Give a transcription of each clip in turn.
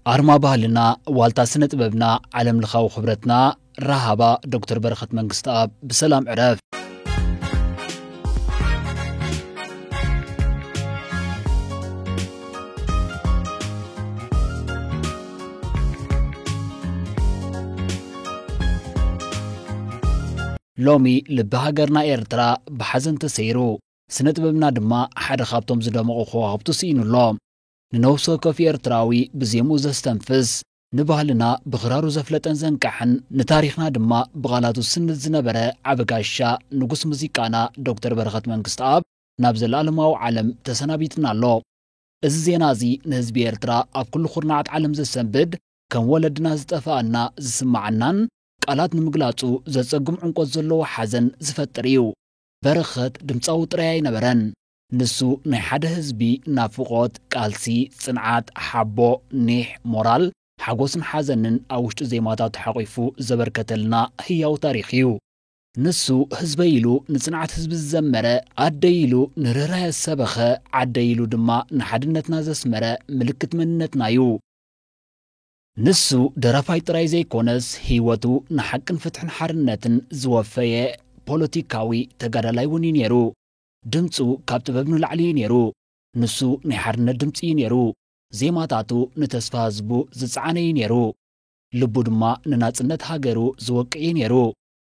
ኣርማ ባህልና፣ ዋልታ ስነ ጥበብና፣ ዓለም ለኻዊ ክብረትና፣ ራሃባ ዶክተር በረኸት መንግስተኣብ፣ ብሰላም ዕረፍ። ሎሚ ልቢ ሃገርና ኤርትራ ብሓዘን ተሰይሩ፣ ስነ ጥበብና ድማ ሓደ ካብቶም ዝደመቑ ከዋኽብቱ ስኢኑ ኣሎ። ንነፍሲ ወከፍ ኤርትራዊ ብዜምኡ ዘስተንፍስ፣ ንባህልና ብኽራሩ ዘፍለጠን ዘንቀሐን፣ ንታሪኽና ድማ ብቓላቱ ዝስንድ ዝነበረ ዓቢ ጋሻ ንጉስ ሙዚቃና ዶክተር በረኸት መንግስተኣብ ናብ ዘለኣለማዊ ዓለም ተሰናቢትና ኣሎ። እዚ ዜና እዚ ንህዝቢ ኤርትራ ኣብ ኩሉ ኩርናዓት ዓለም ዘሰንብድ፣ ከም ወለድና ዝጠፍኣና ዝስምዓናን ቃላት ንምግላጹ ዘጸግም ዕምቆት ዘለዎ ሓዘን ዝፈጥር እዩ። በረኸት ድምጻዊ ጥራይ ኣይነበረን። ንሱ ናይ ሓደ ህዝቢ ናፍቖት፣ ቃልሲ፣ ጽንዓት፣ ሓቦ፣ ኒሕ፣ ሞራል፣ ሓጎስን ሓዘንን ኣብ ውሽጢ ዜማታቱ ሓቂፉ ዘበርከተልና ህያው ታሪኽ እዩ። ንሱ ህዝበይ ኢሉ ንጽንዓት ህዝቢ ዝዘመረ፣ ኣደይ ኢሉ ንርህራሄ ዝሰበኸ፣ ዓደይ ኢሉ ድማ ንሓድነትና ዘስመረ ምልክት መንነትና እዩ። ንሱ ደራፋይ ጥራይ ዘይኮነስ፣ ህይወቱ ንሓቅን ፍትሕን ሓርነትን ዝወፈየ ፖለቲካዊ ተጋዳላይ እውን እዩ ነይሩ። ድምጹ ካብ ጥበብ ንላዕሊ እዩ ነይሩ። ንሱ ናይ ሓርነት ድምጺ እዩ ነይሩ። ዜማታቱ ንተስፋ ህዝቡ ዝጸዓነ እዩ ነይሩ። ልቡ ድማ ንናጽነት ሃገሩ ዝወቅዕ እዩ ነይሩ።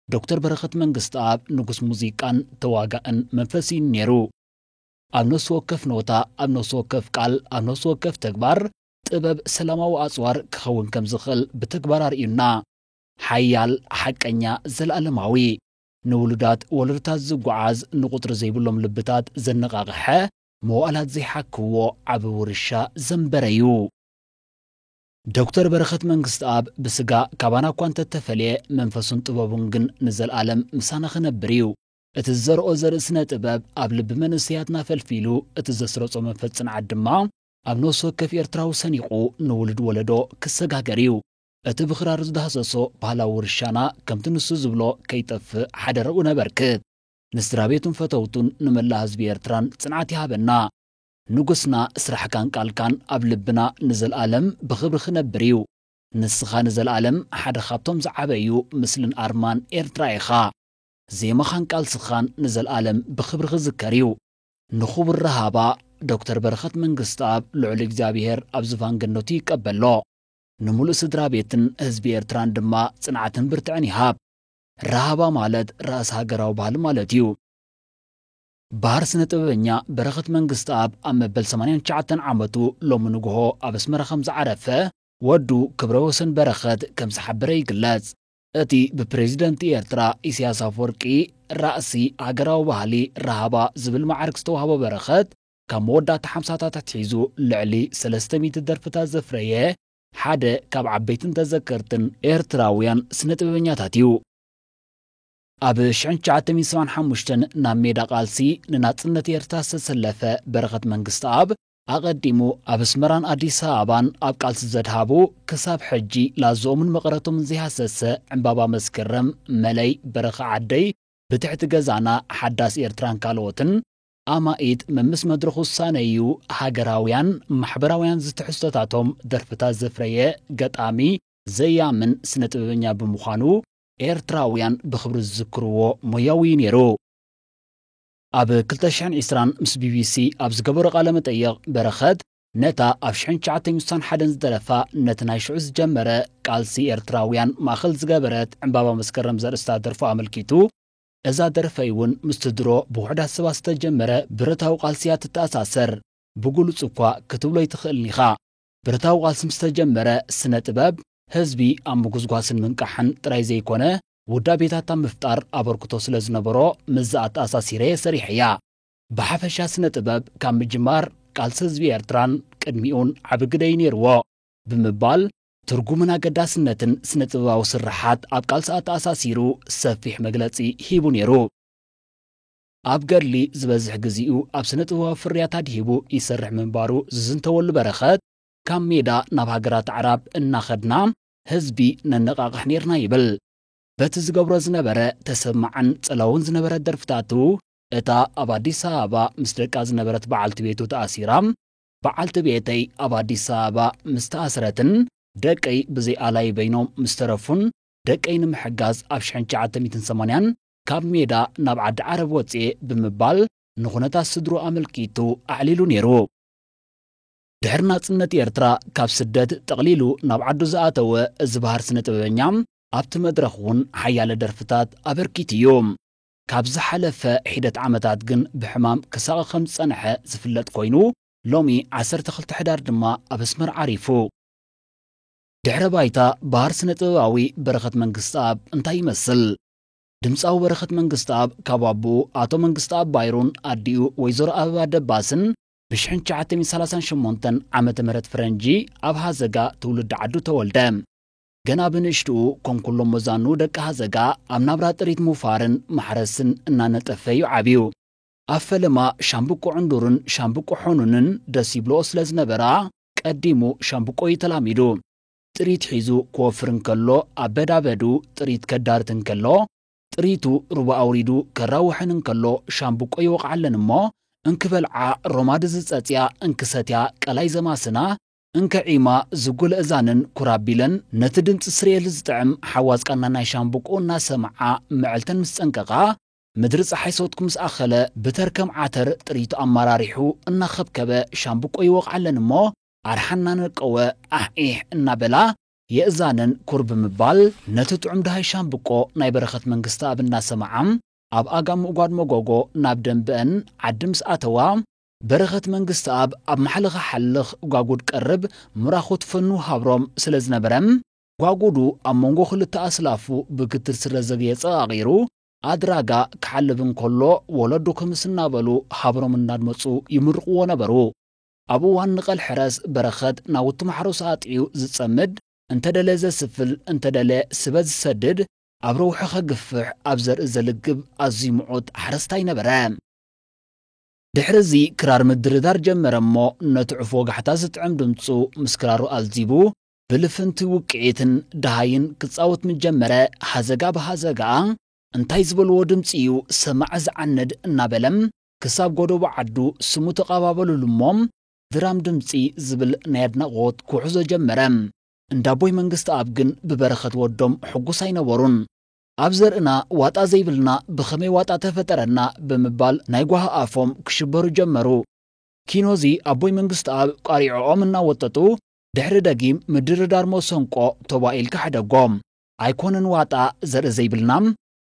ዶክተር በረኸት መንግስተኣብ ንጉስ ሙዚቃን ተዋጋእን መንፈስ እዩ ነይሩ። ኣብ ነፍሲ ወከፍ ኖታ፣ ኣብ ነፍሲ ወከፍ ቃል፣ ኣብ ነፍሲ ወከፍ ተግባር ጥበብ ሰላማዊ ኣጽዋር ክኸውን ከም ዝኽእል ብተግባር ኣርእዩና። ሓያል፣ ሓቀኛ፣ ዘለኣለማዊ፣ ንውሉዳት ወለዶታት ዝጓዓዝ፣ ንቑጽሪ ዘይብሎም ልብታት ዘነቓቕሐ፣ መዋእላት ዘይሓክዎ ዓቢ ውርሻ ዘንበረ እዩ። ዶክተር በረኸት መንግስተኣብ ብስጋ ካባና እኳ እንተተፈልየ፣ መንፈሱን ጥበቡን ግን ንዘለኣለም ምሳና ክነብር እዩ። እቲ ዝዘርኦ ዘርኢ ስነ ጥበብ ኣብ ልቢ መንእሰያትና ፈልፊሉ፣ እቲ ዘስረጾ መንፈስ ጽንዓት ድማ ኣብ ነፍሲ ወከፍ ኤርትራዊ ሰኒቑ ንውሉድ ወለዶ ክሰጋገር እዩ። እቲ ብኽራር ዝዳህሰሶ ባህላዊ ውርሻና፣ ከምቲ ንሱ ዝብሎ፣ ከይጠፍእ ሓደራኡ ነበርክት። ንስድራ ቤቱን ፈተውቱን ንመላእ ህዝቢ ኤርትራን ጽንዓት ይሃበና። ንጉስና፣ ስራሕካን ቃልካን ኣብ ልብና ንዘለኣለም ብኽብሪ ክነብር እዩ። ንስኻ ንዘለኣለም ሓደ ካብቶም ዝዓበዩ ምስልን ኣርማን ኤርትራ ኢኻ። ዜማኻን ቃልስኻን ንዘለኣለም ብኽብሪ ክዝከር እዩ። ንኽቡር ረሃባ ዶክተር በረኸት መንግስተኣብ ልዑል እግዚኣብሄር ኣብ ዝፋን ገነቱ ይቀበሎ። ንምሉእ ስድራ ቤትን ህዝቢ ኤርትራን ድማ ጽንዓትን ብርትዕን ይሃብ። ረሃባ ማለት ራእሲ ሃገራዊ ባህሊ ማለት እዩ። ባህር ስነ ጥበበኛ በረኸት መንግስተኣብ ኣብ መበል ሰማንያን ትሽዓተን ዓመቱ ሎሚ ንግሆ ኣብ ኣስመራ ከም ዝዓረፈ ወዱ ክብረ ወሰን በረኸት ከም ዝሓበረ ይግለጽ። እቲ ብፕሬዚደንት ኤርትራ ኢሳያስ ኣፈወርቂ ራእሲ ሃገራዊ ባህሊ ረሃባ ዝብል ማዕርግ ዝተዋህቦ በረኸት፣ ካብ መወዳእታ ሓምሳታት ኣትሒዙ ልዕሊ ሰለስተ ሚእቲ ደርፍታት ዘፍረየ ሓደ ካብ ዓበይትን ተዘከርትን ኤርትራውያን ስነ ጥበበኛታት እዩ። ኣብ ሽሕን ትሽዓተ ሚእትን ሰብዓን ሓሙሽተን ናብ ሜዳ ቃልሲ ንናጽነት ኤርትራ ዝተሰለፈ በረኸት መንግስተኣብ፣ ኣቐዲሙ ኣብ ኣስመራን ኣዲስ ኣበባን ኣብ ቃልሲ ዘድሃቡ፣ ክሳብ ሕጂ ላዝኦምን መቐረቶምን ዘይሃሰሰ ዕምባባ መስከረም፣ መለይ፣ በረኻ ዓደይ፣ ብትሕቲ ገዛና፣ ሓዳስ ኤርትራን ካልኦትን ኣማኢት መምስ መድረኽ ውሳነ እዩ። ሃገራውያን ማሕበራውያን ዝትሕዝቶታቶም ደርፍታት ዘፍረየ ገጣሚ፣ ዘያምን ስነ ጥበበኛ ብምዃኑ፣ ኤርትራውያን ብኽብሪ ዝዝክርዎ ሞያዊ እዩ ነይሩ። ኣብ ክልተ ሽሕን ዕስራን ምስ ቢቢሲ ኣብ ዝገበሮ ቃለ መጠይቕ፣ በረኸት ነታ ኣብ ሽሕን ትሽዓተ ሚእትን ሓደን ዝደረፋ፣ ነቲ ናይ ሽዑ ዝጀመረ ቃልሲ ኤርትራውያን ማእከል ዝገበረት ዕምባባ መስከረም ዘርእስታ ደርፉ ኣመልኪቱ፣ እዛ ደርፈይ እውን ምስቲ ድሮ ብውሑዳት ሰባት ዝተጀመረ ብረታዊ ቃልሲ እያ ትተኣሳሰር። ብግሉጽ እኳ ክትብሎ ኣይትኽእልን ኢኻ። ብረታዊ ቃልሲ ምስ ተጀመረ፣ ስነ ጥበብ ህዝቢ ኣብ ምጉስጓስን ምንቃሕን ጥራይ ዘይኮነ፣ ውዳቤታት ኣብ ምፍጣር ኣበርክቶ ስለ ዝነበሮ፣ ምስዚ ኣተኣሳሲረ እየ ሰሪሐያ። ብሓፈሻ ስነ ጥበብ ካብ ምጅማር ቃልሲ ህዝቢ ኤርትራን ቅድሚኡን ዓቢ ግደ እዩ ነይርዎ ብምባል፣ ትርጉምን ኣገዳስነትን ስነ ጥበባዊ ስርሓት ኣብ ቃልሲ ኣተኣሳሲሩ ሰፊሕ መግለጺ ሂቡ ነይሩ። ኣብ ገድሊ ዝበዝሕ ግዜኡ ኣብ ስነ ጥበባዊ ፍርያት ኣድሂቡ ይሰርሕ ምንባሩ ዝዝንተወሉ በረኸት፣ ካብ ሜዳ ናብ ሃገራት ኣዕራብ እናኸድና ህዝቢ ነነቓቕሕ ኔርና ይብል። በቲ ዝገብሮ ዝነበረ ተሰማዕን ጸላውን ዝነበረት ደርፍታቱ፣ እታ ኣብ ኣዲስ ኣበባ ምስ ደቃ ዝነበረት በዓልቲ ቤቱ ተኣሲራ፣ በዓልቲ ቤተይ ኣብ ኣዲስ ኣበባ ምስ ተኣስረትን ደቀይ ብዘይ ኣላይ በይኖም ምስ ተረፉን፣ ደቀይ ንምሕጋዝ ኣብ ሽሕን ትሽዓተ ሚእትን ሰማንያን ካብ ሜዳ ናብ ዓዲ ዓረብ ወጽኤ ብምባል ንኹነታት ስድሩ ኣመልኪቱ ኣዕሊሉ ነይሩ። ድሕሪ ናጽነት ኤርትራ ካብ ስደት ጠቕሊሉ ናብ ዓዱ ዝኣተወ እዚ በሃር ስነ ጥበበኛ ኣብቲ መድረኽ እውን ሓያለ ደርፍታት ኣበርኪቱ እዩ። ካብ ዝሓለፈ ሒደት ዓመታት ግን ብሕማም ክሳቐ ከም ዝጸንሐ ዝፍለጥ ኮይኑ፣ ሎሚ ዓሰርተ ክልተ ሕዳር ድማ ኣብ ኣስመራ ዓሪፉ። ድሕረ ባይታ በሃር ስነ ጥበባዊ በረኸት መንግስተኣብ እንታይ ይመስል? ድምጻዊ በረኸት መንግስተኣብ ካብ ኣቦኡ ኣቶ መንግስተኣብ ባይሩን ኣዲኡ ወይዘሮ ኣበባ ደባስን ብሽሕን ትሽዓተ ሚእትን ሰላሳን ሸሞንተን ዓመተ ምህረት ፈረንጂ ኣብ ሃዘጋ ትውልዲ ዓዱ ተወልደ። ገና ብንእሽትኡ ከም ኩሎም መዛኑ ደቂ ሃዘጋ ኣብ ናብራ ጥሪት ምውፋርን ማሕረስን እናነጠፈ እዩ ዓብዩ። ኣብ ፈለማ ሻምብቆ ዕንዱርን ሻምብቆ ሖኑንን ደስ ይብልኦ ስለ ዝነበራ ቀዲሙ ሻምብቆ እዩ ተላሚዱ። ጥሪት ሒዙ ክወፍር እንከሎ ኣብ በዳበዱ ጥሪት ከዳርት እንከሎ ጥሪቱ ሩባ ኣውሪዱ ከራውሐን እንከሎ ሻምብቆ ይወቕዓለን እሞ እንክበልዓ ሮማዲ ዝጸጽያ እንክሰትያ ቀላይ ዘማስና እንክዒማ ዝጉል እዛንን ኩራቢለን ነቲ ድምጺ ስርኤል ዝጥዕም ሓዋዝ ቃና ናይ ሻምብቆ እናሰምዓ መዕልተን ምስ ጸንቀቓ ምድሪ ጸሓይ ሰውትኩ ምስ ኣኸለ ብተርከም ዓተር ጥሪቱ ኣመራሪሑ እናኸብከበ ሻምብቆ ይወቕዓለን እሞ ኣርሓና ነቀወ ኣሕዒሕ እናበላ የእዛነን ኩር ብምባል ነቲ ጥዑም ደሃይ ሻምብቆ ናይ በረኸት መንግስተኣብ እናሰምዓ ኣብ ኣጋ ምእጓድ መጎጎ ናብ ደንበአን ዓዲ ምስ ኣተዋ በረኸት መንግስተኣብ ኣብ ማሕለኻ ሓልኽ ጓጉድ ቀርብ ምራኹት ፈኑ ሃብሮም ስለ ዝነበረ ጓጉዱ ኣብ መንጎ ክልተ ኣስላፉ ብግትር ስለ ዘግየጸ ኣቒሩ ኣድራጋ ክሓልብ እንከሎ ወለዱ ክምስ እናበሉ ሃብሮም እናድመጹ ይምርቕዎ ነበሩ። ኣብ እዋን ንቐል ሕረስ በረኸት ናውቲ ማሕረሱ ኣጥዕዩ ዝጸምድ፣ እንተደለ ዘስፍል፣ እንተደለ ስበት ዝሰድድ፣ ኣብ ረውሒ ከግፍሕ፣ ኣብ ዘርኢ ዘልግብ ኣዝዩ ምዑት ሓረስታይ ነበረ። ድሕሪ እዚ ክራር ምድርዳር ጀመረ እሞ ነቲ ዕፉ ወጋሕታ ዝጥዕም ድምጹ ምስ ክራሩ ኣልዚቡ ብልፍንቲ ውቅዒትን ደሃይን ክጻወት ምስ ጀመረ ሃዘጋ ብሃዘጋ እንታይ ዝበልዎ ድምጺ እዩ ሰማዒ ዝዓንድ እናበለ ክሳብ ጎደቦ ዓዱ ስሙ ተቐባበሉሉ እሞ ድራም ድምጺ ዝብል ናይ ኣድናቖት ክውሕዞ ጀመረ። እንዳ ኣቦይ መንግስተኣብ ግን ብበረኸት ወዶም ሕጉስ ኣይነበሩን። ኣብ ዘርእና ዋጣ ዘይብልና ብኸመይ ዋጣ ተፈጠረና ብምባል ናይ ጓሂ ኣፎም ክሽበሩ ጀመሩ። ኪኖዚ ኣቦይ መንግስተኣብ ቋሪዕኦም እናወጠጡ ድሕሪ ደጊም ምድርዳር መሰንቆ ቶባ ኢልካ ሕደጎም። ኣይኮነን ዋጣ ዘርኢ ዘይብልና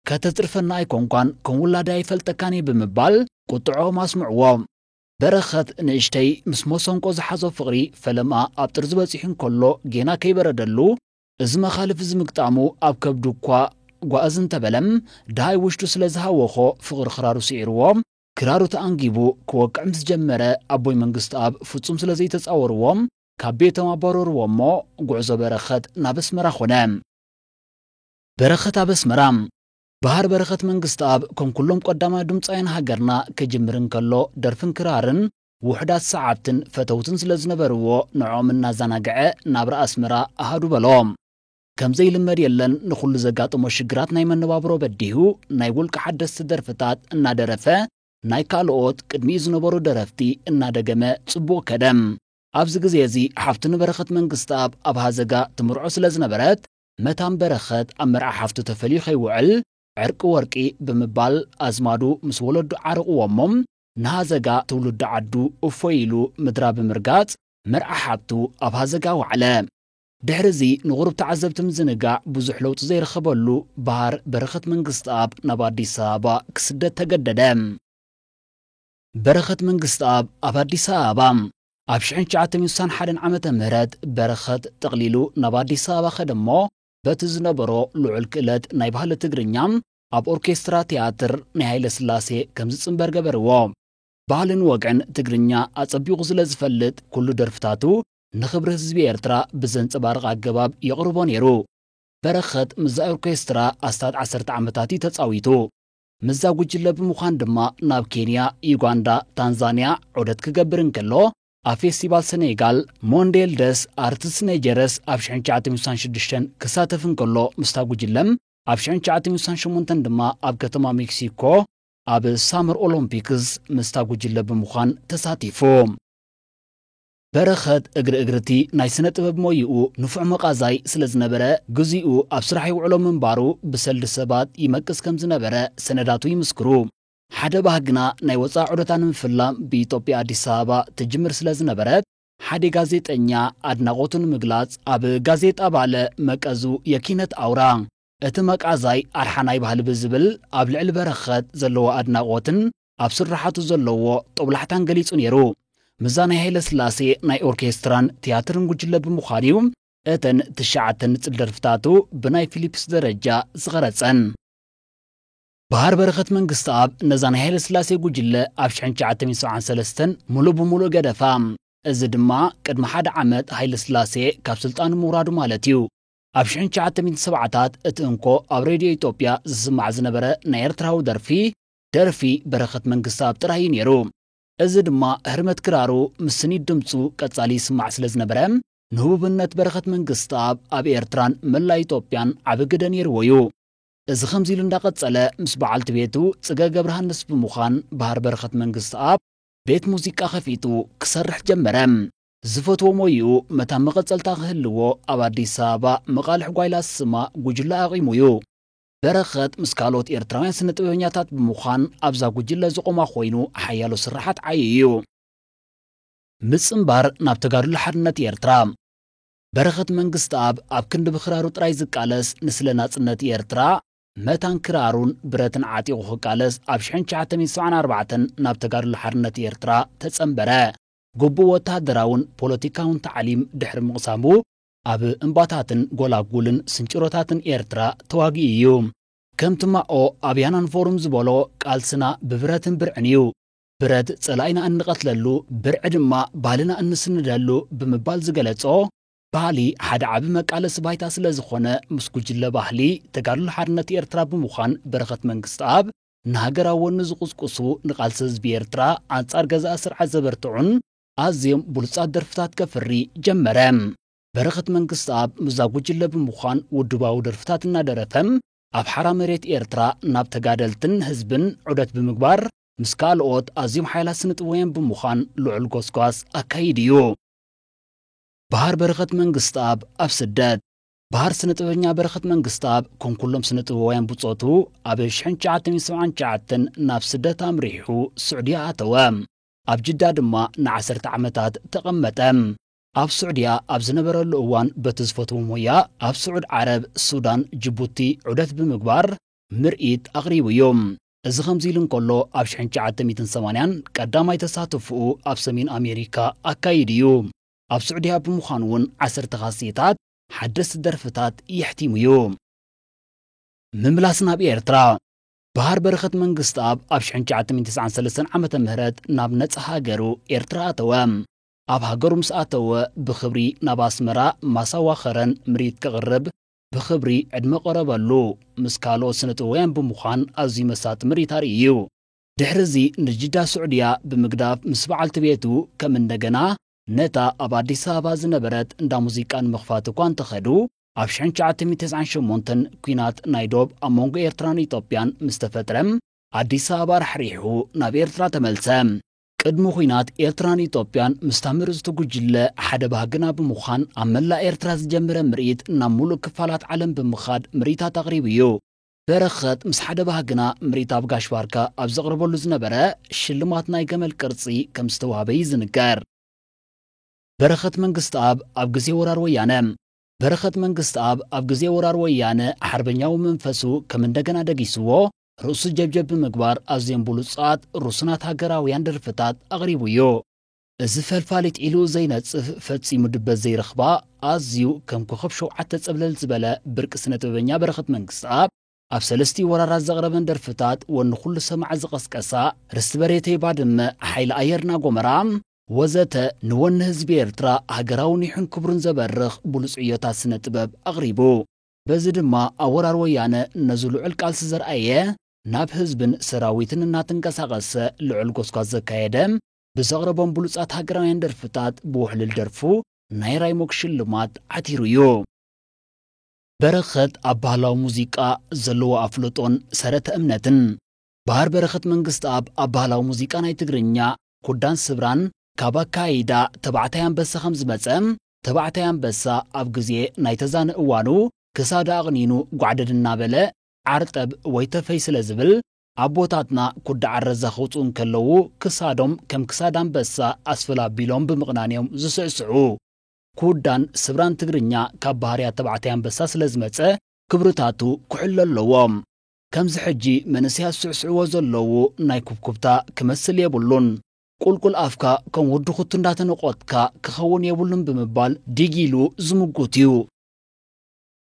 ከተጽርፈና ኣይኮንኳን ከም ውላደይ ኣይፈልጠካን እየ ብምባል ቁጥዕኦም ኣስምዕዎ። በረኸት ንእሽተይ ምስ መሰንቆ ዝሓዞ ፍቕሪ ፈለማ ኣብ ጥርዚ በጺሑ እንከሎ ጌና ከይበረደሉ እዚ መኻልፍ እዚ ምግጣሙ ኣብ ከብዱ እኳ ጓእዝ እንተበለም ደሃይ ውሽጡ ስለ ዝሃወኾ ፍቕሪ ክራሩ ስዒርዎ ክራሩ ተኣንጊቡ ክወቅዕ ምስ ጀመረ ኣቦይ መንግስተኣብ ፍጹም ስለ ዘይተጻወርዎ ካብ ቤቶም ኣባረርዎ እሞ ጉዕዞ በረኸት ናብ ኣስመራ ኾነ። በረኸት ኣብ ኣስመራ። በሃር በረኸት መንግስተኣብ ከም ኩሎም ቀዳማይ ድምጻውያን ሃገርና ክጅምር እንከሎ ደርፍን ክራርን ውሑዳት ሰዓብትን ፈተውትን ስለ ዝነበርዎ ንዕኦም እናዘናግዐ ናብራ ኣስመራ ኣሃዱ በሎ። ከም ዘይልመድ የለን ንኹሉ ዘጋጠሞ ሽግራት ናይ መነባብሮ በዲሁ ናይ ውልቂ ሓደስቲ ደርፍታት እናደረፈ ናይ ካልኦት ቅድሚኡ ዝነበሩ ደረፍቲ እናደገመ ጽቡቕ ከደ። ኣብዚ ግዜ እዚ ሓፍቱ ንበረኸት መንግስተኣብ ኣብ ሃዘጋ ትምርዖ ስለ ዝነበረት መታን በረኸት ኣብ መርዓ ሓፍቱ ተፈልዩ ከይውዕል ዕርቂ ወርቂ ብምባል ኣዝማዱ ምስ ወለዱ ዓርቕዎ እሞ ንሃዘጋ ትውልዲ ዓዱ እፎይ ኢሉ ምድራ ብምርጋጽ መርዓ ሓብቱ ኣብ ሃዘጋ ወዓለ። ድሕሪ እዚ ንቑሩብ ተዓዘብቲ ምዝንጋዕ ብዙሕ ለውጢ ዘይረኸበሉ በሃር በረኸት መንግስተኣብ ናብ ኣዲስ ኣበባ ክስደድ ተገደደ። በረኸት መንግስተኣብ ኣብ ኣዲስ ኣበባ። ኣብ ሽሕን ትሽዓተ ሚእትን ሓደን ዓመተ ምህረት በረኸት ጠቕሊሉ ናብ ኣዲስ ኣበባ ከደ እሞ በቲ ዝነበሮ ልዑል ክእለት ናይ ባህሊ ትግርኛ ኣብ ኦርኬስትራ ትያትር ናይ ሃይለ ስላሴ ከም ዝጽንበር ገበርዎ። ባህልን ወግዕን ትግርኛ ኣጸቢቑ ስለ ዝፈልጥ ኩሉ ደርፍታቱ ንኽብሪ ህዝቢ ኤርትራ ብዘንጸባርቕ ኣገባብ የቕርቦ ነይሩ። በረኸት ምስዛ ኦርኬስትራ ኣስታት ዓሰርተ ዓመታት እዩ ተጻዊቱ። ምስዛ ጉጅለ ብምዃን ድማ ናብ ኬንያ፣ ዩጋንዳ፣ ታንዛንያ ዑደት ክገብር እንከሎ ኣብ ፌስቲቫል ሰኔጋል ሞንዴል ደስ ኣርትስ ኔጀረስ ኣብ ሽሕን ትሽዓተ ሚእትን ሓምሳን ሽዱሽተን ክሳተፍ እንከሎ ምስታ ጉጅለ ኣብ ሽሕን ትሽዓተ ሚእትን ሓምሳን ሸሞንተን ድማ ኣብ ከተማ ሜክሲኮ ኣብ ሳመር ኦሎምፒክስ ምስታ ጉጅለ ብምዃን ተሳቲፉ። በረኸት እግሪ እግሪ እቲ ናይ ስነ ጥበብ ሞይኡ ንፉዕ መቓዛይ ስለ ዝነበረ፣ ግዚኡ ኣብ ስራሕ ይውዕሎ ምንባሩ ብሰልዲ ሰባት ይመቅስ ከም ዝነበረ ሰነዳቱ ይምስክሩ። ሓደ ባህግና ናይ ወጻኢ ዑደታ ንምፍላም ብኢትዮጵያ ኣዲስ ኣበባ ትጅምር ስለ ዝነበረት፣ ሓደ ጋዜጠኛ ኣድናቖቱ ንምግላጽ ኣብ ጋዜጣ ባለ መቀዙ የኪነት ኣውራ፣ እቲ መቃዛይ ኣርሓ ናይ ባህሊ ብዝብል ኣብ ልዕሊ በረኸት ዘለዎ ኣድናቖትን ኣብ ስርሓቱ ዘለዎ ጦብላሕታን ገሊጹ ነይሩ። ምዛ ናይ ሃይለ ስላሴ ናይ ኦርኬስትራን ትያትርን ጉጅለ ብምዃን እዩ እተን ትሽዓተ ንጽል ደርፍታቱ ብናይ ፊሊፕስ ደረጃ ዝቐረጸን። ባህር በረኸት መንግስተኣብ ነዛ ናይ ሃይለ ስላሴ ጉጅለ ኣብ ሽሕን ትሽዓተ ሚእትን ሰብዓን ሰለስተን ሙሉእ ብሙሉእ ገደፋ። እዚ ድማ ቅድሚ ሓደ ዓመት ሃይለ ስላሴ ካብ ስልጣኑ ምውራዱ ማለት እዩ። ኣብ ሽሕን ትሽዓተ ሚእትን ሰብዓታት እቲ እንኮ ኣብ ሬድዮ ኢትዮጵያ ዝስማዕ ዝነበረ ናይ ኤርትራዊ ደርፊ፣ ደርፊ በረኸት መንግስተኣብ ጥራይ እዩ ነይሩ። እዚ ድማ ህርመት ክራሩ ምስ ስኒት ድምጹ ቀጻሊ ይስማዕ ስለ ዝነበረ፣ ንህቡብነት በረኸት መንግስተኣብ ኣብ ኤርትራን መላእ ኢትዮጵያን ዓቢ ግደ ነይርዎ እዩ። እዚ ከምዚ ኢሉ እንዳቐጸለ ምስ በዓልቲ ቤቱ ጽገ ገብረሃንስ ብምዃን ባህር በረኸት መንግስተኣብ ቤት ሙዚቃ ከፊቱ ክሰርሕ ጀመረ። ዝፈትዎ ሞይኡ መታን መቐጸልታ ክህልዎ ኣብ ኣዲስ ኣበባ መቓልሕ ጓይላ ዝስማ ጉጅለ ኣቒሙ እዩ። በረኸት ምስ ካልኦት ኤርትራውያን ስነ ጥበበኛታት ብምዃን ኣብዛ ጉጅለ ዝቖማ ኮይኑ ሓያሎ ስራሓት ዓዩ እዩ። ምጽንባር ናብ ተጋድሎ ሓርነት ኤርትራ። በረኸት መንግስተኣብ ኣብ ክንዲ ብክራሩ ጥራይ ዝቃለስ ንስለ ናጽነት ኤርትራ መታን ክራሩን ብረትን ዓጢቑ ክቃለስ ኣብ ሽሕን ትሽዓተ ሚእትን ሰብዓን ኣርባዕተን ናብ ተጋድሎ ሓርነት ኤርትራ ተጸንበረ። ግቡእ ወተሃደራውን ፖለቲካውን ታዕሊም ድሕሪ ምቕሳሙ ኣብ እምባታትን ጎላጉልን ስንጭሮታትን ኤርትራ ተዋጊኡ እዩ። ከምቲ ማኦ ኣብ ያናን ፎሩም ዝበሎ ቃልስና ብብረትን ብርዕን እዩ። ብረት ጸላኢና እንቐትለሉ፣ ብርዒ ድማ ባህልና እንስንደሉ ብምባል ዝገለጾ፣ ባህሊ ሓደ ዓቢ መቃለሲ ባይታ ስለ ዝኾነ ምስ ጉጅለ ባህሊ ተጋድሎ ሓርነት ኤርትራ ብምዃን በረኸት መንግስተኣብ ንሃገራዊ ወኒ ዝቕስቅሱ ንቃልሲ ህዝቢ ኤርትራ ኣንጻር ገዛኢ ስርዓት ዘበርትዑን ኣዝዮም ብሉጻት ደርፍታት ከፍሪ ጀመረ። በረኸት መንግስተኣብ ምስዛ ጉጅለ ብምዃን ውድባዊ ደርፍታት እናደረፈ ኣብ ሓራ መሬት ኤርትራ ናብ ተጋደልትን ህዝብን ዑደት ብምግባር ምስ ካልኦት ኣዝዮም ሓያላት ስነ ጥበውያን ብምዃን ልዑል ጎስጓስ ኣካይዱ እዩ። ባህር በረኸት መንግስተኣብ ኣብ ስደት። ባህር ስነ ጥበበኛ በረኸት መንግስተኣብ ከም ኩሎም ስነ ጥበባውያን ብጾቱ ኣብ ሽሕን ትሽዓተ ሚእትን ሰብዓን ትሽዓተን ናብ ስደት ኣምሪሑ ስዑድያ ኣተወ። ኣብ ጅዳ ድማ ንዓሰርተ ዓመታት ተቐመጠ። ኣብ ስዑድያ ኣብ ዝነበረሉ እዋን በቲ ዝፈትዎ ሞያ ኣብ ስዑድ ዓረብ፣ ሱዳን፣ ጅቡቲ ዑደት ብምግባር ምርኢት ኣቕሪቡ እዩ። እዚ ከምዚ ኢሉ እንከሎ ኣብ ሽሕን ትሽዓተ ሚእትን ሰማንያን ቀዳማይ ተሳትፎኡ ኣብ ሰሜን ኣሜሪካ ኣካይዱ እዩ። ኣብ ስዑድያ ብምዃኑ እውን ዓሰርተ ካሴታት ሓደስቲ ደርፍታት የሕቲሙ እዩ። ምምላስ ናብ ኤርትራ። ባህር በረኸት መንግስተኣብ ኣብ ሽሕን ትሽዓተ ሚእትን ተስዓን ሰለስተን ዓመተ ምህረት ናብ ነጻ ሃገሩ ኤርትራ ኣተወ። ኣብ ሃገሩ ምስ ኣተወ ብኽብሪ ናብ ኣስመራ ማሳዋ ኸረን ምርኢት ከቕርብ ብኽብሪ ዕድመ ቀረበሉ። ምስ ካልኦት ስነ ጥበውያን ብምዃን ኣዝዩ መሳጢ ምርኢት ኣርእዩ እዩ። ድሕሪ እዚ ንጅዳ ስዑድያ ብምግዳፍ ምስ በዓልቲ ቤቱ ከም እንደገና ነታ ኣብ ኣዲስ ኣበባ ዝነበረት እንዳ ሙዚቃ ንምኽፋት እኳ እንተኸዱ፣ ኣብ ሽሕን ትሽዓተ ሚእትን ተስዓን ሸሞንተን ኲናት ናይ ዶብ ኣብ መንጎ ኤርትራን ኢትዮጵያን ምስ ተፈጥረ ኣዲስ ኣበባ ራሕሪሑ ናብ ኤርትራ ተመልሰ። ቅድሚ ኲናት ኤርትራን ኢትዮጵያን ምስታ ምርጽቲ ጉጅለ ሓደ ባህግና ብምዃን ኣብ መላእ ኤርትራ ዝጀመረ ምርኢት ናብ ሙሉእ ክፋላት ዓለም ብምኻድ ምርኢታት ኣቕሪቡ እዩ። በረኸት ምስ ሓደ ባህግና ምርኢት ኣብ ጋሽ ባርካ ኣብ ዘቕርበሉ ዝነበረ ሽልማት ናይ ገመል ቅርጺ ከም ዝተዋህበ እዩ ዝንገር። በረኸት መንግስተኣብ ኣብ ግዜ ወራር ወያነ። በረኸት መንግስተኣብ ኣብ ግዜ ወራር ወያነ ሓርበኛዊ መንፈሱ ከም እንደገና ደጊስዎ ርእሱ ጀብጀብ ብምግባር ኣዝዮም ብሉጻት ርሱናት ሃገራውያን ደርፍታት ኣቕሪቡ እዩ። እዚ ፈልፋሊት ኢሉ ዘይነጽፍ ፈጺሙ ድበት ዘይረኽባ ኣዝዩ ከም ኮኸብ ሸውዓተ ጸብለል ዝበለ ብርቂ ስነ ጥበበኛ በረኸት መንግስተኣብ ኣብ ሰለስቲኡ ወራራት ዘቕረበን ደርፍታት ወኒ ኩሉ ሰማዒ ዝቐስቀሳ ርስቲ በሬተይ ባድመ፣ ሓይሊ ኣየርና ጎመራ ወዘተ ንወኒ ህዝቢ ኤርትራ ሃገራውን ይኹን ክብሩን ዘበርኽ ብሉጽ ዕዮታት ስነ ጥበብ ኣቕሪቡ። በዚ ድማ ኣብ ወራር ወያነ ነዚ ልዑል ቃልሲ ዘርኣየ ናብ ህዝብን ሰራዊትን እናተንቀሳቐሰ ልዑል ጎስጓስ ዘካየደ ብዘቕረቦም ብሉጻት ሃገራውያን ደርፍታት ብውሕሉል ደርፉ ናይ ራይሞክ ሽልማት ዓቲሩ እዩ። በረኸት ኣብ ባህላዊ ሙዚቃ ዘለዎ ኣፍልጦን ሰረተ እምነትን። ባህር በረኸት መንግስተኣብ ኣብ ባህላዊ ሙዚቃ ናይ ትግርኛ ኩዳን ስብራን ካብ ኣካይዳ ተባዕታይ ኣንበሳ ከም ዝመጸ፣ ተባዕታይ ኣንበሳ ኣብ ግዜ ናይ ተዛን እዋኑ ክሳዳ ኣቕኒኑ ጓዕደድ እናበለ ዓርጠብ ወይ ተፈይ ስለ ዝብል ኣቦታትና ኩዳ ዓረዛ ከውፅኡ እንከለዉ ክሳዶም ከም ክሳድ ኣንበሳ ኣስፈል ኣቢሎም ብምቕናን እዮም ዝስዕስዑ። ኩዳን ስብራን ትግርኛ ካብ ባህርያት ተባዕታይ ኣንበሳ ስለ ዝመጸ ክብርታቱ ክሕሎ ኣለዎም። ከምዚ ሕጂ መንእሰያት ዝስዕስዕዎ ዘለዉ ናይ ኩብኩብታ ክመስል የብሉን። ቁልቁል ኣፍካ ከም ወዲ ኩቱ እንዳተነቆጥካ ክኸውን የብሉን ብምባል ዲግ ኢሉ ዝምጉት እዩ።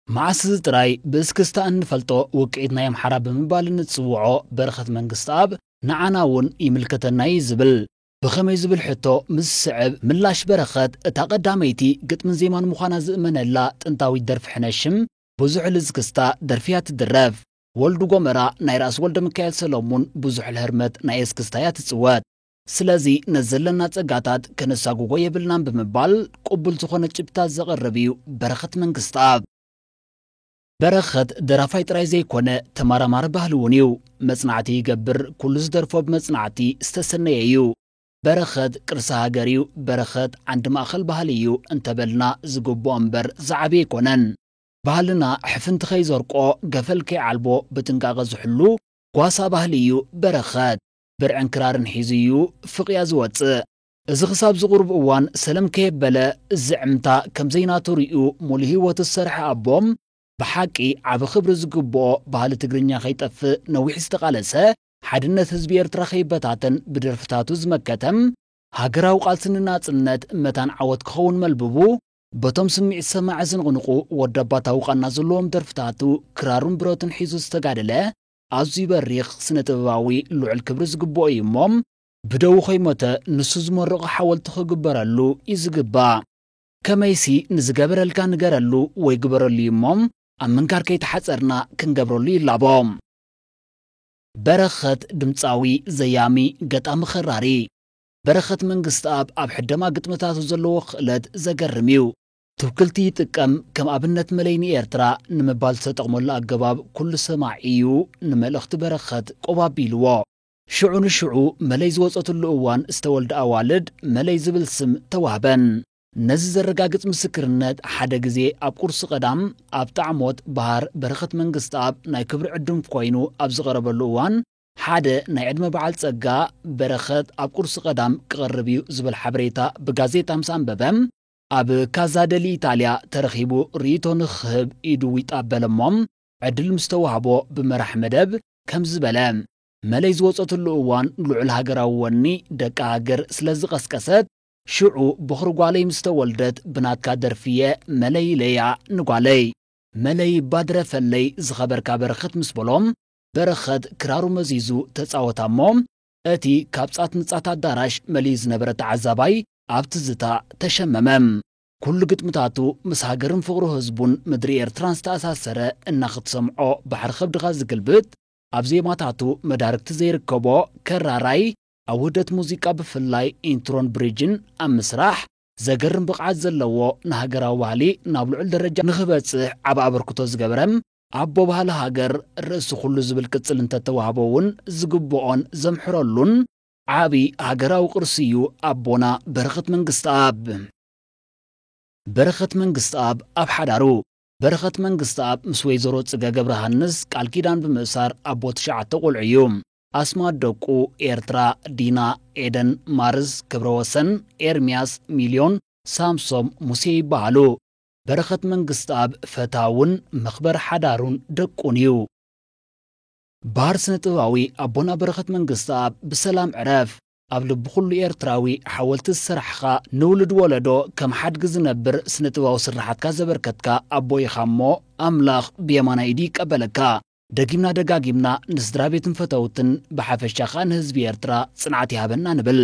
መዓስ እዚ ጥራይ ብእስክስታ እንፈልጦ ውቅዒት ናይ ኣምሓራ ብምባል እንጽውዖ በረኸት መንግስትኣብ ንዓና እውን ይምልከተና እዩ ዝብል። ብኸመይ ዝብል ሕቶ ምስ ዝስዕብ ምላሽ በረኸት እታ ቀዳመይቲ ግጥምን ዜማን ምዃና ዝእመነላ ጥንታዊት ደርፊ ሕነሽም ብዙሕ ልዝክስታ ደርፊ እያ ትድረፍ። ወልዱ ጎመራ ናይ ራእሲ ወልደ ሚካኤል ሰለሙን ብዙሕ ልህርመት ናይ እስክስታ እያ ትጽወት። ስለዚ ነዚ ዘለና ጸጋታት ከነሳጉጎ የብልናን ብምባል ቅቡል ዝኾነ ጭብጥታት ዘቕርብ እዩ በረኸት መንግስትኣብ። በረኸት ደራፋይ ጥራይ ዘይኮነ ተመራማሪ ባህሊ እውን እዩ። መጽናዕቲ ይገብር፣ ኩሉ ዝደርፎ ብመጽናዕቲ ዝተሰነየ እዩ። በረኸት ቅርሲ ሃገር እዩ፣ በረኸት ዓንዲ ማእኸል ባህሊ እዩ እንተበልና ዝግብኦ እምበር ዝዓቢ ኣይኮነን። ባህልና ሕፍንቲ ከይዘርቆ ገፈል ከይዓልቦ ብጥንቃቐ ዝሕሉ ጓሳ ባህሊ እዩ በረኸት። ብርዕን ክራርን ሒዙ እዩ ፍቕያ ዝወጽእ። እዚ ክሳብ ዝቕርብ እዋን ሰለም ከየበለ ዝዕምታ ከም ዘይናቱ ርእዩ ሙሉ ህይወቱ ዝሰርሐ ኣቦ ብሓቂ ዓቢ ክብሪ ዝግብኦ ባህሊ ትግርኛ ከይጠፍእ ነዊሕ ዝተቓለሰ ሓድነት ህዝቢ ኤርትራ ከይበታተን ብደርፍታቱ ዝመከተ ሃገራዊ ቃልሲ ንናጽነት መታን ዓወት ክኸውን መልብቡ በቶም ስምዒት ሰማዒ ዝንቕንቑ ወዲ ኣባታዊ ቃና ዘለዎም ደርፍታቱ ክራሩን ብረቱን ሒዙ ዝተጋደለ ኣዝዩ በሪኽ ስነ ጥበባዊ ልዑል ክብሪ ዝግብኦ እዩ እሞ ብደዉ ከይሞተ ንሱ ዝመረቖ ሓወልቲ ክግበረሉ እዩ ዝግባእ። ከመይሲ ንዝገበረልካ ንገረሉ ወይ ግበረሉ እዩ እሞ ኣብ ምንጋር ከይተሓጸርና ክንገብረሉ ይላቦ። በረኸት ድምጻዊ፣ ዘያሚ፣ ገጣሚ፣ ኸራሪ። በረኸት መንግስትኣብ ኣብ ሕደማ ግጥምታቱ ዘለዎ ክእለት ዘገርም እዩ። ትውክልቲ ይጥቀም፣ ከም ኣብነት መለይ ንኤርትራ ንምባል ዝተጠቕመሉ ኣገባብ ኩሉ ሰማዒ እዩ ንመልእኽቲ በረኸት ቆብ ኣቢልዎ። ሽዑ ንሽዑ መለይ ዝወጸትሉ እዋን ዝተወልደ ኣዋልድ መለይ ዝብል ስም ተዋህበን። ነዚ ዘረጋግጽ ምስክርነት ሓደ ግዜ ኣብ ቁርሲ ቀዳም ኣብ ጣዕሞት በሃር በረኸት መንግስትኣብ ናይ ክብሪ ዕዱም ኮይኑ ኣብ ዝቐረበሉ እዋን ሓደ ናይ ዕድመ በዓል ጸጋ በረኸት ኣብ ቁርሲ ቀዳም ክቐርብ እዩ ዝብል ሓበሬታ ብጋዜጣ ምስ ኣንበበ ኣብ ካዛ ደሊ ኢጣልያ ተረኺቡ ርእይቶ ንክህብ ኢዱ ይጣበለ እሞ ዕድል ምስ ተዋህቦ ብመራሕ መደብ ከምዚ በለ። መለይ ዝወጸትሉ እዋን ልዑል ሃገራዊ ወኒ ደቂ ሃገር ስለ ዝቐስቀሰት ሽዑ በኹሪ ጓለይ ምስ ተወልደት ብናትካ ደርፊየ መለይ ኢለያ ንጓለይ። መለይ እባ ድረፈለይ ዝኸበርካ በረኸት ምስ በሎም በረኸት ክራሩ መዚዙ ተጻወታ እሞ እቲ ካብ ጻት ንጻት ኣዳራሽ መሊኡ ዝነበረ ተዓዛባይ ኣብ ትዝታ ተሸመመ። ኩሉ ግጥምታቱ ምስ ሃገርን ፍቕሪ ህዝቡን ምድሪ ኤርትራን ዝተኣሳሰረ እና ክትሰምዖ ባሕሪ ከብድኻ ዝግልብጥ ኣብ ዜማታቱ መዳርግቲ ዘይርከቦ ከራራይ ኣብ ውህደት ሙዚቃ ብፍላይ ኢንትሮን ብሪጅን ኣብ ምስራሕ ዘገርም ብቕዓት ዘለዎ ንሃገራዊ ባህሊ ናብ ልዑል ደረጃ ንኽበጽሕ ዓቢ ኣበርክቶ ዝገበረ ኣቦ ባህሊ ሃገር ርእሲ ኩሉ ዝብል ቅጽል እንተተዋህቦ እውን ዝግብኦን ዘምሕረሉን ዓቢ ሃገራዊ ቅርሲ እዩ ኣቦና በረኸት መንግስትኣብ። በረኸት መንግስትኣብ ኣብ ሓዳሩ። በረኸት መንግስትኣብ ምስ ወይዘሮ ጽገ ገብረሃንስ ቃል ኪዳን ብምእሳር ኣቦ ትሽዓተ ቆልዑ እዩ። ኣስማት ደቁ ኤርትራ፣ ዲና፣ ኤደን፣ ማርስ፣ ክብረወሰን፣ ኤርምያስ፣ ሚልዮን፣ ሳምሶም፣ ሙሴ ይበሃሉ። በረኸት መንግስትኣብ ፈታውን መኽበር ሓዳሩን ደቁን እዩ። ባር ስነ ጥበባዊ ኣቦና በረኸት መንግስትኣብ ብሰላም ዕረፍ። ኣብ ልቢ ኩሉ ኤርትራዊ ሓወልቲ ዝሰራሕኻ ንውሉድ ወለዶ ከም ሓድጊ ዝነብር ስነ ጥበባዊ ስርሓትካ ዘበርከትካ ኣቦ ኢኻ እሞ ኣምላኽ ብየማናይ ኢዱ ይቀበለካ። ደጊምና ደጋጊምና ንስድራ ቤትን ፈተውትን ብሓፈሻ ከኣ ንህዝቢ ኤርትራ ጽንዓት ይሃበና ንብል።